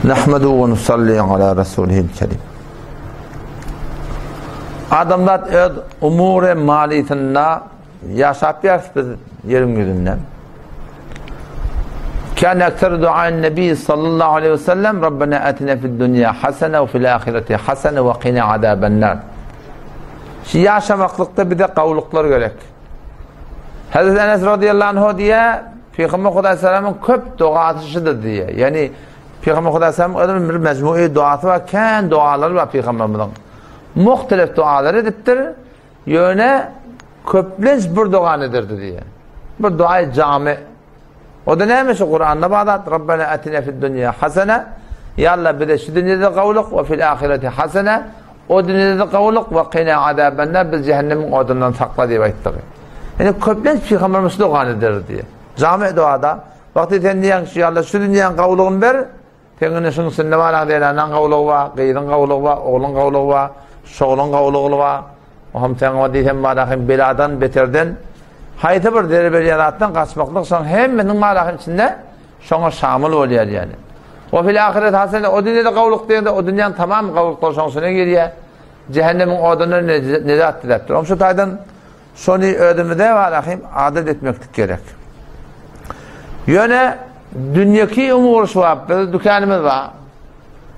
Nahmedu we nusalli ala rasulihil kerim. Adamzat öz umure malisinde ýaşap ýarys biz ýeriň ýüzünde. Kâne ekser dua'n nebi sallallahu aleyhi ve sellem Rabbena atina fid dunya hasene ve fil ahireti hasene ve qina azabennar. Şu ýaşamaklykda bize gawluklar gerek. Hazreti Enes radıyallahu anh diýe Pygamber Hudaý salamyň köp dogasy şudur diýýär. Ýagny Pygamber Hudaý salamyň özüniň bir mejmui dogasy bar, kän dogalary bar pygamberimiziň. Muhtelif dogalar edipdir. Ýöne köplenç bir dogany ederdi diýýär. Bir doaý jami. O da näme şu Kuranda bar zat? Rabbena atina fid dunya hasana. Ya Allah bize şu dünýede gawlyk we fil ahireti hasana. O dünýede gawlyk we qina azabennar biz cehennemiň odundan sakla diýip aýtdygy. Ýani köplenç pygamberimiz şu dogany ederdi diýýär. Jami duada wagty sen diýýäň şu ýa şu dünýäň gawlygyny ber, sen ine şuň içinde bar zenanyň gawlygy bar, gyzyň gawlygy bar, ogluň gawlygy bar, şogluň gawlygy bar. O hem sen o diýsem bar hem beladan beterden haýsy bir zerre berýän zatdan gaçmaklyk şoň hemmesiniň bar içinde Şoňa şamyl bolýar ýaly. Wa fil ahireti hasene o dünýede gowluk diýende o dünýäň tamam gowluklary şoň içine girýär. Cehennemiň odundan nejat diläpdir. Oň şu taýdan şony özümize barahym adat etmeklik gerek. Ýöne dünýeki umur şu wagt biz dükanymyz bar.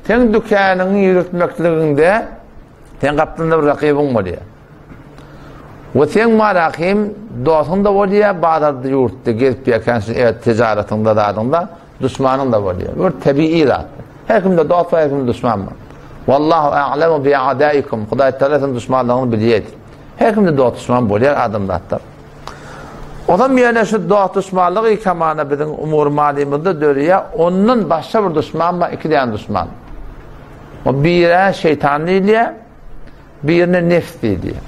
Seň dükanyňy ýüritmekligiňde Seň gapdalynda bir rakybyň bolýar. We seň marahim dostuň-da bolýar, bazarda ýurtda gezip ýörken şu evet tijaratyňda zadyňda duşmanyň-da bolýar. Bir tebigy zat. Her kimde dost bar, her kimde duşman bar. Wallahu a'lemu bi a'daikum. Hudaý Teala siziň duşmanlaryňyzy bilýär. Her kimde dost duşman bolýar adamzatda. Onam ýöne şu dost duşmanlygy kamana biziň umur malymyzda döreýär. Ondan başga bir duşman bar, iki däne duşman. O birä şeýtan diýilýär, birine nefs diýilýär.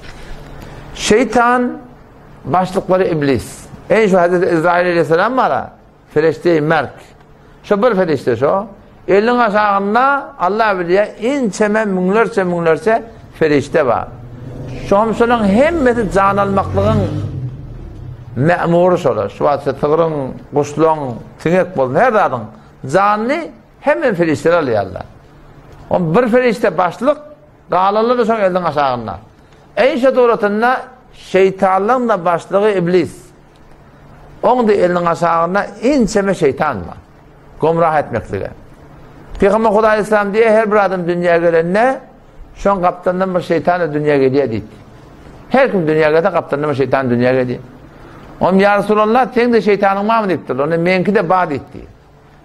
Şeýtan başlyklary iblis. Eý şu Hazreti Izrail aleyhisselam bara, fereşte merk. Şu bir fereşte şu. Eliniň aşagynda Allah bilýär, inçeme müňlerçe müňlerçe fereşte bar. Şomşularyň hemmesi jan almaklygyň mämury şolar. Şu wagt sygryň, guşlaryň, siňek bolsun her zadyň janyny Hemme perişdeler alýarlar. On bir perişde başlyk, galanlar-da şoň eliniň aşagynda. Eýşe suratynda şeýtanlaryň-da başlygy iblis. Oň-da eliniň aşagynda inçeme şeýtan bar. Gomrah etmeklige. Pygamber Hudaý Aleyhisselam diýýär, her bir adam dünýä gelende şoň gapdalyndan bir şeýtan dünýä gelýär diýdi. Her kim dünýä gelse gapdalyndan bir şeýtan dünýä gelýär. Oň ýa Resulallah, seň-de şeýtanyň barmy diýipdir. Onda meňki-de bar diýdi.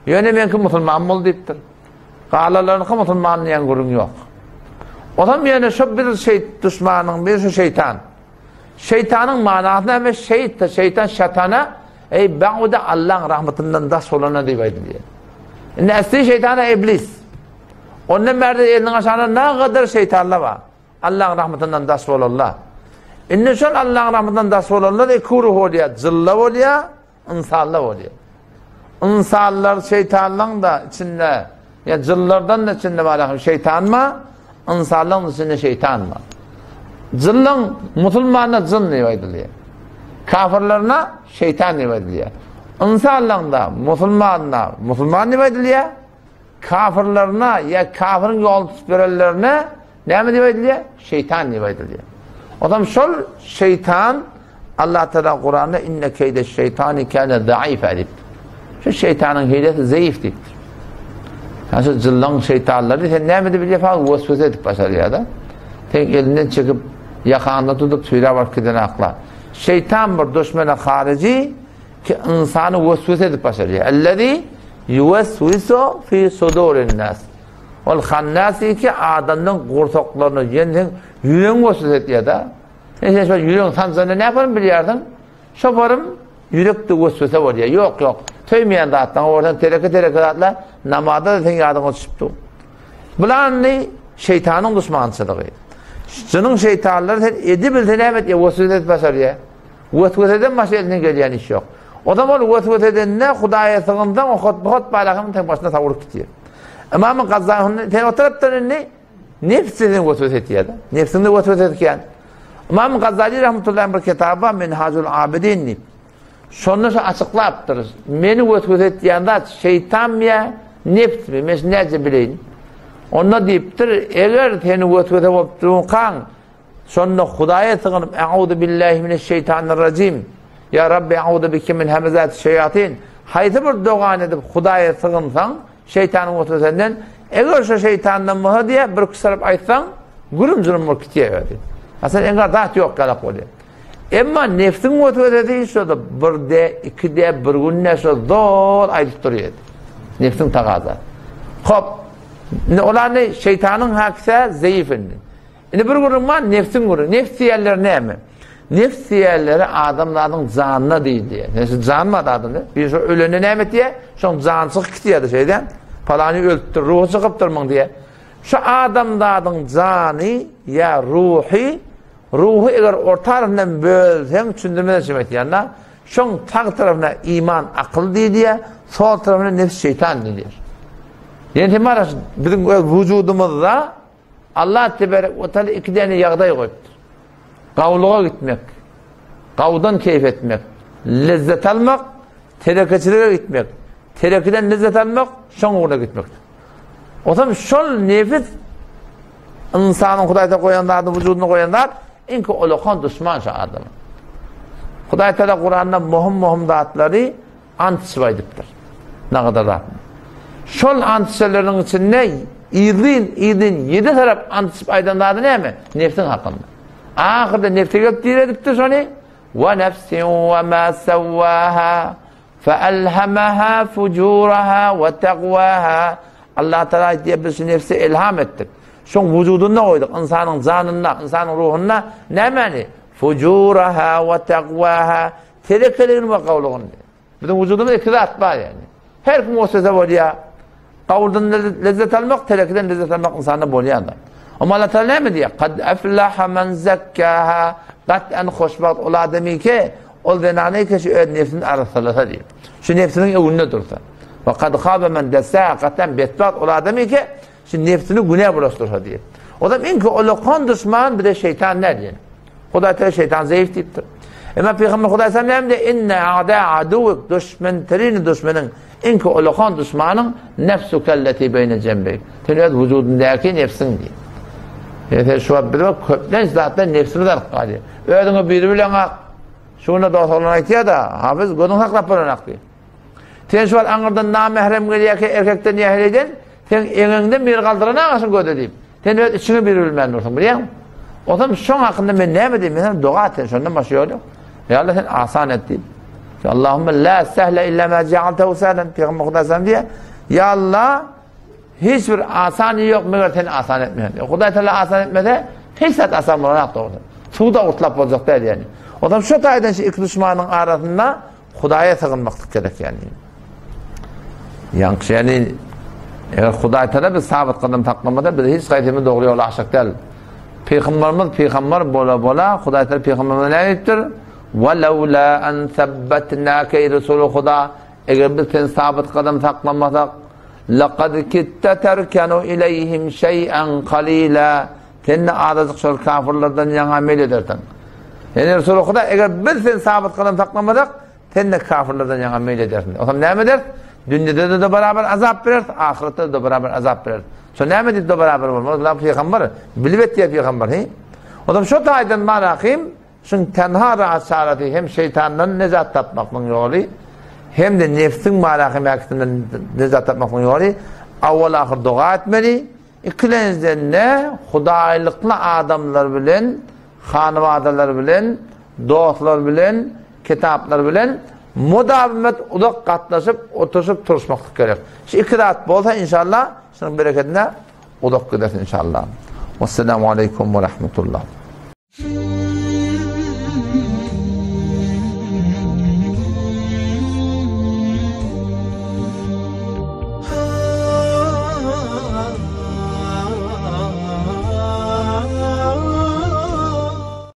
Ýöne meňki musulman bol diýipdir. Galanlaryňky musulman diýen gürrüň ýok. Onam ýöne şo bir şeýt duşmanyň biri şu şeýtan. Şeýtanyň manasy näme? Şeýt, şeýtan şatana, eý ba'uda Allaň rahmatyndan daş bolana diýip aýdylýar. Indi äsli şeýtana iblis. Ondan bärde eliniň aşagynda nägadar şeýtanlar bar. Allaň rahmatyndan daş bolanlar. Indi şol Allaň rahmatyndan daş bolanlar iki ruh bolýar, jylla bolýar, Ynsanlar bolýar. Ynsanlar şeýtanlaň-da içinde, ýa jynlardan-da içinde bar ahim şeýtan bar, ynsanlaň içinde şeýtan bar. Jynlaň musulmana jyn diýip aýdylýar. Kafirlerine şeýtan diýip aýdylýar. Ynsanlaň-da musulmana musulman diýip aýdylýar. Kafirlerine ýa kafirin ýol tutup ýörenlerine Näme diýip aýdylýar? Şeýtan diýip aýdylýar. Onam şol şeýtan Allah Teala Kuranda inne keýde şeýtani kana zaifa diýipdir. Şu şeýtanyň hilesi zeýif diýipdir. Yani şu jyllaň şeýtanlary sen näme edip bilýär? Fal waswasa edip başarýar da. Sen elinden çekip ýakanda tutup süýräp alyp giden akla. Şeýtan bir düşmene harici ki insany waswasa edip başarýar. Ellezi yuwaswisu fi sudurin nas. Ol hannasy ki adamlaň gursaklaryna ýen seň ýüregiň bolsa etýär-de. Sen sen şol ýüregiň sanjanda näme barym bilýärsiň? Şo barym ýürekde weswese bolýar. Ýok, ýok. Söýmeýän zatlaryňa bolsaň tereke-tereke zatlar namazda-da seň ýadyňa düşüp dur. Bular indi şeýtanyň duşmançylygy. Jynyň şeýtanlary sen edibilse näme etýär? Weswese edip başarýar. Wesweseden başga elinden gelýän iş ýok. O zaman ol weswese edende Hudaýa sygynsaň, o hot-bu-hot baýragyň seň başyna sowrup gidýär. Ymam Gazzaly sen o tarapdan indi nefs seni weswese etýär-de. Nefsiňde weswese etýän. Ymam Gazzaly rahmetullahi bir kitaby bar, Minhajul Abidin diýip. Şonda şu açyklapdyr. Meni weswese etýän zat şeýtanmy ýa? Nebsmi? Men şuny näce bileýin? Onda diýipdir, eger seni weswese bolup durkaň, şonda Hudaýa sygynyp, E'uzu billahi mineşşeýtanirrajim. Ýa Rabbi e'uzu bike min hemezati şeýatin. Haýsy bir dogany edip Hudaýa sygynsaň, şeýtanyň weswesesinden, eger şo şeýtandan bolsa diýýär, bir küsarap aýtsaň, gürüm-jürüm bolup gitýär özi. Aslynda eňňä zat ýok ýalak bolýar. Emma nefsiň weswesesi şo-da bir de, iki de, bir günde şo zor aýdyp durýar. Nefsiň tagazasy. Hop. Indi olar ne? Şeýtanyň hakise zeýif indi. Indi bir gürrüň bar, nefsiň gürrüňi. Nefs diýenleri näme? Nefs diýenleri adamzadyň janyna diýilýär. Nefs jan bar adamda. Bir şo ölende näme etýär? Şoň jany çykyp gitýär-de şeýdä. Palany ölüpdir, ruhy çykypdyr muň diýýär. Şu adamzadyň jany ýa ruhy Ruhy eger orta arasyndan bölseň, düşündirmeden çem etýän-de, şoň sag tarapyna iman, akyl diýilýär, sol tarapyna nefs, şeýtan diýilýär. Ýöne sen bar, biziň öz wujudymyzda Allah tebarek we taala iki däne ýagdaý goýupdyr. Gawluga gitmek, gawdan keýp etmek, lezzet almak, telekeçilige gitmek, telekiden lezzet almak, şoň ugruna gitmekdir. Otam şol nefis ynsanyň Hudaý Taala goýan zady, wujudyna goýan zat, iňki ulakan duşman şu adama. Hudaý Taala Kuranda möhüm-möhüm zatlary ant içip aýdypdyr. Nagadar zat. Şol ant içenleriniň içinde yzlyn, yzlyn ýedi tarap ant içip aýdan zady näme? Nefsiň hakynda. Ahyrda nefse gelip diredipdir şony. Wa nefsin wa ma sawwaha Feelhemaha fujuraha we tagwaha Allah Taala aýtýar, biz şu nefse elham etdik. Şoň wujudynda goýduk, ynsanyň janynda, ynsanyň ruhunda nämäni? Fujuraha we tagwaha telekeligini we gawlugyny. Biziň wujudymyzda iki zat bar ýagny. Her kim weswese bolýar. Gawuldan lezzet almak, telekiden lezzet almak ynsanda bolýan zat. Amma Allah Taala näme diýýär? Kad aflaha men zakkaha. Gat'an hoşbagt ol adamy ki, ol zenany ki şu öz nefsini arassalasa diýip. Şu nefsiniň öňünde dursa. We kad khaba men dassaha. Gat'an betbagt ol adamy ki, şu nefsini günä bulaşdyrsa diýip. O zaman iň ki ulakan düşman bize şeytan näl diýen. Hudaý Teala şeýtan zeýif diýipdir. Emma Pygamber Hudaý sen näme diýýär? Inne a'da aduwwik düşmen terini düşmeniň iňki ulakan düşmanyň nefsukelleti beýne jembeyk. Sen öz wujudyndaky nefsiň diýýär. Ýa şu wagt biz köplenç zatlar nefsimiz alyp galýar. Özüňe biri bilen ak. Şuna dost oglan aýtýar-da, Hafyz gözüň saklap bolan ak diýýär. Sen şu wagt aňyrdan namährem gelýärkä erkekden ýa heleýden, sen eňeňden biri galdyran agaşyň göze diýip. Sen öz içiňe bir bilmän dursuň, bilýäňmi? Osam şoň hakynda men näme diýeyim? Men sana doga et, sen şondan başga ýol ýok. Ýa Allah sen asan et diýip. Allahumma la sehle illa ma ja'altahu sahlan. Pygamber Hudaý sana diýýär, Ýa Allah, hiç bir asan ýok, meger sen asan etmeseň. Hudaý Teala asan etmese, hiç zat asan bolanok dogrusu. Suwda gurtlap boljak däl ýani. Osam şu taýdan şu iki duşmanyň arasynda Hudaýa sygynmaklyk gerek ýagny. Ýaňky ýagny eger Hudaý Taala biz sabyt gadam saklamasa biz hiç haýsymyz dogry ýola aşak däl. Pygamberimiz pygamber bola bola Hudaý Taala pygamberimize näme diýipdir? Wa laula an sabbatnaka ey Resul Huda eger biz seni sabyt gadam saklamasak laqad kitta terkenu ileýhim şeý'en qalila Sen-de azajyk şol kafyrlardan ýaňa mel edersiň. Ýöne Resuly Huda, eger biz seni sabyt gadam saklamasak, sen-de kafyrlardan ýaňa mel edersiň. Otam näme ederis? Dünýede-de barabar azap bereris, ahyretde-de barabar azap bereris. Şo näme diýip barabar bolmaz? Olam pygamber, bilip etýär pygamber, he? Otam şo taýdan manakym, şuň tenha rahat çarasy hem şeýtandan nejat tapmaklygyň ýoly, hem-de nefsiň manakym äkisinden nejat tapmaklygyň ýoly, awwal-ahyr doga etmeli, Ikilenjden-de hudaýlykly adamlar bilen, hanybadalar bilen, dostlar bilen, kitaplar bilen mudawimet uzak gatnaşyp, oturyşyp, turuşmaklyk gerek. Şu iki zat bolsa inşallah, şunuň berekedine uzak gideris inşallah. Wesselamu aleýkum we rahmetullah.